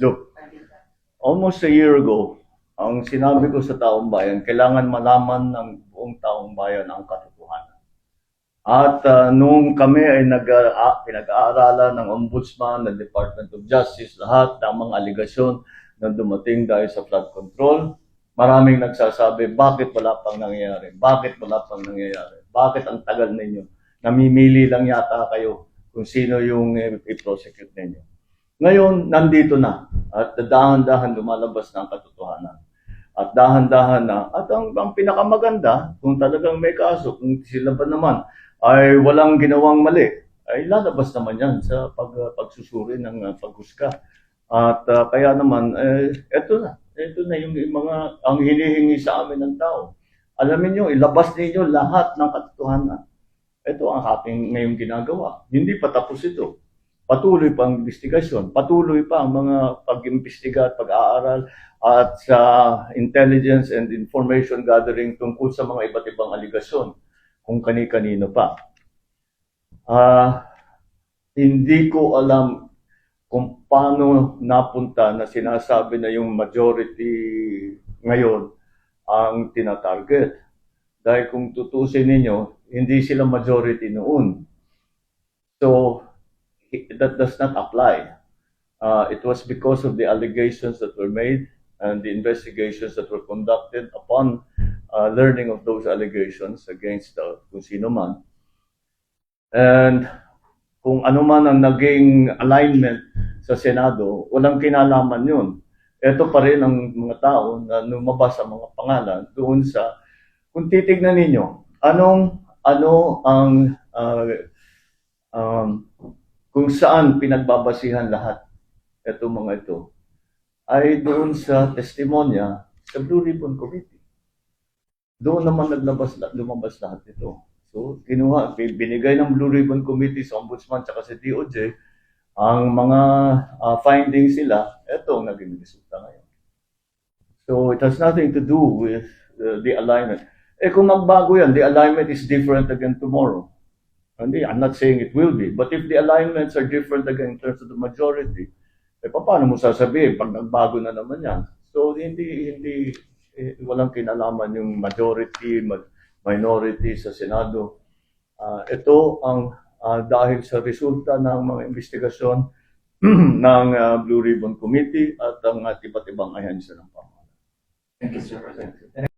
Look, almost a year ago, ang sinabi ko sa taong bayan, kailangan malaman ng buong taong bayan ang katotohanan. At nung kami ay pinag-aaralan ng Ombudsman, ng Department of Justice, lahat ng mga aligasyon na dumating dahil sa flood control, maraming nagsasabi, bakit wala pang nangyayari? Bakit wala pang nangyayari? Bakit ang tagal ninyo? Namimili lang yata kayo kung sino yung i-prosecute ninyo. Ngayon, nandito na. At dahan-dahan lumalabas na ang katotohanan. At dahan-dahan na. At ang pinakamaganda, kung talagang may kaso, kung sila ba naman ay walang ginawang mali, ay lalabas naman yan sa pagsusuri ng paghusga. At kaya naman, eto na yung mga, ang hinihingi sa amin ng tao. Alamin nyo, ilabas ninyo lahat ng katotohanan. Ito ang ating ngayong ginagawa. Hindi pa tapos ito. Patuloy pa ang investigasyon, patuloy pa ang mga pag-imbestiga at pag-aaral at sa intelligence and information gathering tungkol sa mga iba't ibang aligasyon kung kani-kanino pa. Hindi ko alam kung paano napunta na sinasabi na yung majority ngayon ang tinatarget. Dahil kung tutusin ninyo, hindi sila majority noon. So, that does not apply. It was because of the allegations that were made and the investigations that were conducted upon learning of those allegations against kung sino man. And kung ano man ang naging alignment sa Senado, walang kinalaman yun. Ito pa rin ang mga tao na lumabas sa mga pangalan doon sa, kung titignan ninyo, ano ang kung saan pinagbabasihan lahat itong mga ito, ay doon sa testimonya sa Blue Ribbon Committee. Doon naman lumabas lahat ito. So, binigay ng Blue Ribbon Committee sa Ombudsman at sa DOJ ang mga findings nila, ito ang naging resulta ngayon. So, it has nothing to do with the alignment. Kung magbago yan, the alignment is different again tomorrow. I'm not saying it will be, but if the alignments are different again in terms of the majority, paano mo sasabihin pag nagbago na naman yan? So walang kinalaman yung majority, minority sa Senado. Ito ang dahil sa resulta ng mga investigasyon ng Blue Ribbon Committee at ang iba't ibang ahensya ng pamahalaan. Thank you, sir.